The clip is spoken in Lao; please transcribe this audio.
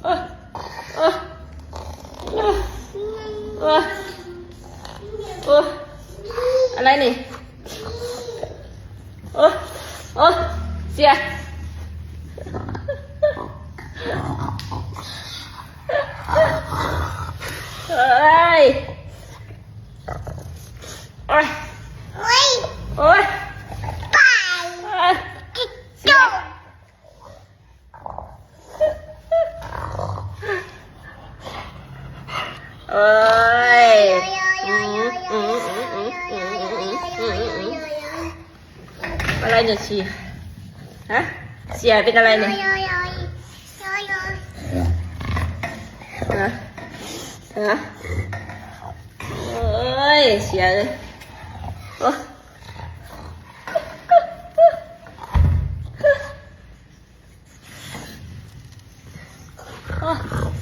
ໂອ້ ໂອ້ ໂອ້ ໂອ້ ອະໄລນີ້? ໂອ້ ໂອ້ ເສຍ ເອີຍ ໂອ້ຍ ໂອ້ຍ ໂອ້ຍ ເສຍ. ເອີຍ ອືມ ອືມ ອືມ ອືມ ອືມ ອືມ ອືມ ອືມ ອືມ ອືມ ອາໄລນີ້ ເສຍ ຮະ ເສຍເປັນອາໄລນີ້? ຮະ ຮະ ໂອ້ຍ ເສຍເອີຍ ໂອ້. ໂອ້